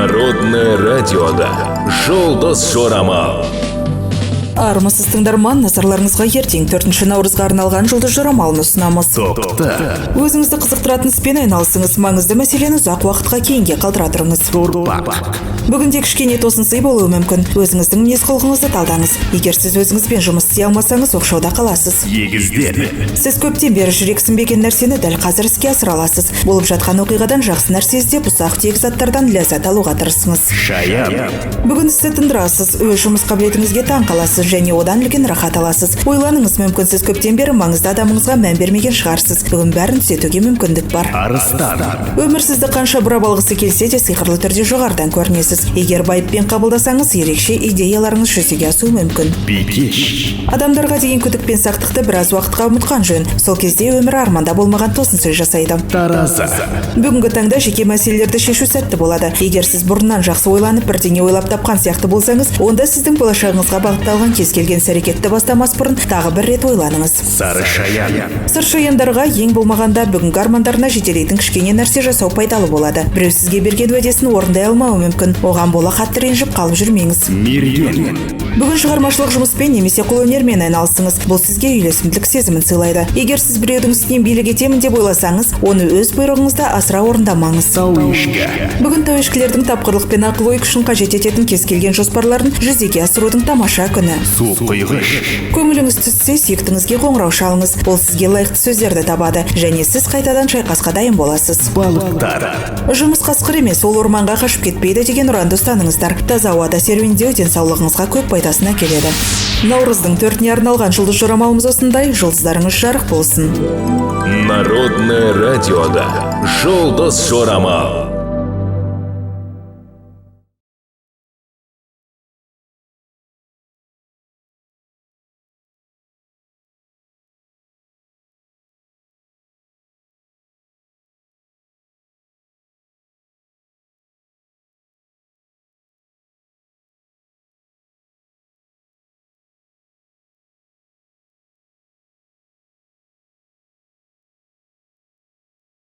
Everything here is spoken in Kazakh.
Народное радиода «Жұлдыз жорамал». Армысыз, тыңдарман! Назарларыңызға ертең, 4 наурызға арналған жұлдыз жорамалын ұсынамыз. Тоқты. Өзіңізді қызықтыратын іспен айналысыңыз. Маңызды мәселені ұзақ уақытқа кейінге қалдыра тұрыңыз. Торпақ. Бүгінде кішкене тосын сый болуы мүмкін. Өзіңіздің мінез құлқыңызды талдаңыз. Егер сіз өзіңізбен жұмыс істей алмасаңыз, оқшауда қаласыз. Егіздер. Сіз көптен бері жүрексінбеген нәрсені дәл қазір іске асыра аласыз. Болып жатқан оқиғадан жақсы нәрсе іздеп, ұсақ түйек заттардан ләззат алуға тырысыңыз. Шаян. Бүгін істі тындырасыз. Өз жұмыс қабілетіңізге таң қаласыз және одан үлкен рахат аласыз. Ойланыңыз, мүмкін, сіз көптен бері маңызды адамыңызға мән бермеген шығарсыз. Бүгін бәрін түзетуге мүмкіндік бар. Арыстан. Өмір сізді қанша бұрап алғысы келсе де, сиқырлы түрде жоғарыдан көрінесіз. Егер байыппен қабылдасаңыз, ерекше идеяларыңыз жүзеге асуы мүмкін. Бикеш. Адамдарға деген күдік пен сақтықты біраз уақытқа ұмытқан жөн. Сол кезде өмір арманда болмаған тосын сый жасайды. Таразы. Бүгінгі таңда жеке мәселелерді шешу сәтті болады. Егер сіз бұрыннан жақсы ойланып, бірдеңе ойлап тапқан сияқты болсаңыз, онда сіздің болашағыңызға бағытталған кез келген іс әрекетті бастамас бұрын тағы бір рет ойланыңыз. Сары шаян. Сыршаяндарға ең болмағанда бүгінгі армандарына жетелейтін кішкене нәрсе жасау пайдалы болады. Біреу сізге берген уәдесін орындай алмауы мүмкін. Оған бола қатты ренжіп қалып жүрмеңіз. Мерген. Бүгін шығармашылық жұмыспен немесе қолөнермен айналысыңыз. Бұл сізге үйлесімділік сезімін сыйлайды. Егер сіз біреудің үстінен билік етемін деп ойласаңыз, оны өз бұйрығыңызда асыра орындамаңыз. Тау ешкі. Бүгін тауешкілердің тапқырлық пен ақыл ой күшін қажет ететін кез келген жоспарларын жүзеге асырудың тамаша күні. Су құйғыш. Көңіліңіз түссе, сүйіктіңізге қоңырау шалыңыз. Ол сізге лайықты сөздерді табады және сіз қайтадан шайқасқа дайын боласыз. Балықтар. Жұмыс қасқыр емес, ол орманға қашып кетпейді деген ұранды ұстаныңыздар. Таза ауада серуендеу денсаулығыңызға көп пайдасын әкеледі. Наурыздың 4-іне арналған жұлдыз жорамалымыз осындай. Жұлдыздарыңыз жарық болсын! Народное радиода «Жұлдыз жорамал».